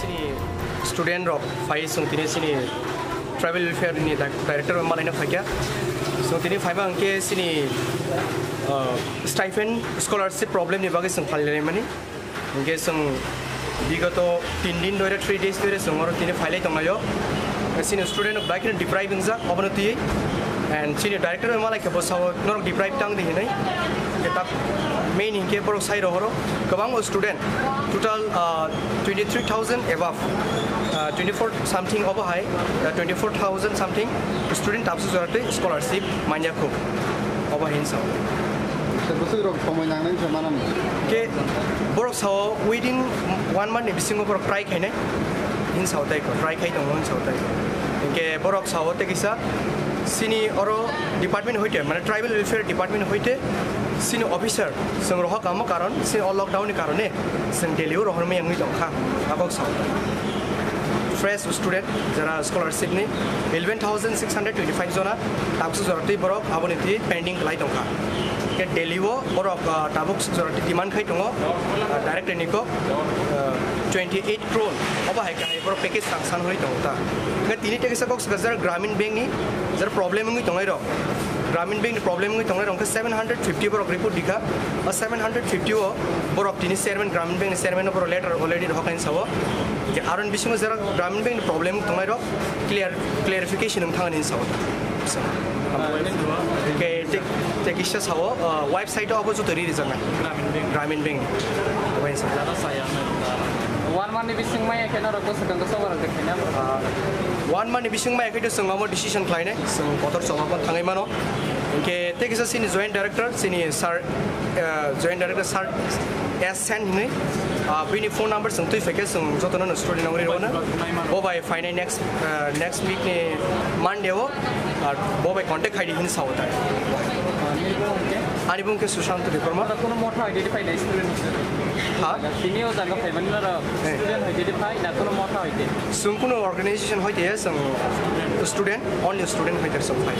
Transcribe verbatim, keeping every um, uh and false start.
Sini student rok phai, chwng tini sini tribal welfare ni di-, director bai malaina phaikha. Chwng tini phaiba hwnkhe sini, uh, stipend scholarship problem ni bagwi chwng phalwi laimani. Hwnkhe chwng bigoto tin din dhoire, three days dhoire chwng oro tini phailai tonglaio. Chini student rok bai kheno deprive wngjak obono twiwi. And chini director bai malai khe bo sao norok deprive tang di hinwi. Hwnkhe tak main hinkhe borok sai rohoro kwbangma student, total, ah, twenty three thousand above, ah, twenty four something obo hai, ah, twenty four thousand something student tabsu jora tei scholarship manya kho. Obo hin sao. Tei bwswk rok somoi nangnai se manam. Ke borok sao within one month ni bisingo borok try khainai hin sao tai ko, try khai tongo hin sao tai ko. Hwnkhe borok sao tei kisa sini oro department hoite, mane tribal welfare department hoite sini officer chwng rohor kamo karon sini o lockdown ni karone chwng Delhi o rohor maya wngwi tongkha. Tabok sao. Fresh student jara scholarship ni eleven thousand six hundred twenty five jona, tabsu jora twi borok aboni twi pending kwlai tongkha. Ke Delhi o borok, ah, tabuk jora twi demand khai tongo, ah, director ni kok, ah, twenty eight crore obo hai kahai borok package sanction hwnwi tongo ta. Ke tini tei kisa kok swkajak Gramin Bank ni jara problem wngwi tongnai rok. Gramin Bank ni problem wngwi tongnai rok khe seven hundred fifty borok report dikha. O seven hundred fifty o borok tini chairman, Gramin Bank ni chairman o borok letter already rohor kainwi sao. Ke aron bisingo jara Gramin Bank ni problem wngwi tongnai rok clear, clarification wng thangani sao. So, ke te, te kisa sao, uh, website o abo joto ri rijaknai. Gramin Bank. Gramin Bank. Obai sao. One month ni bising maya khe norok bwswk wngkha sobar rok khe na? Uh, one month ni bising maya khe to chwng omo decision khlainai. Chwng kotor chobab thangwi mano. Hwnkhe tei kisa chini joint director, chini sir, uh, joint director sir S Sen hinwi, uh, bini phone number chwng twi phaikhe chwng jotono no student nangri rwna. Bo bai phainai next, uh, next week ni Monday o, uh, bo bai contact khaidi hin sao tai. Ani bung khe Sushant Debbarma. Kono motha identify nai student. Ha? Tini o jaga phaimani nara student identify na kono motha hoite. Chwng kuno organization hoite ya, chwng student, only student hoite chwng phai.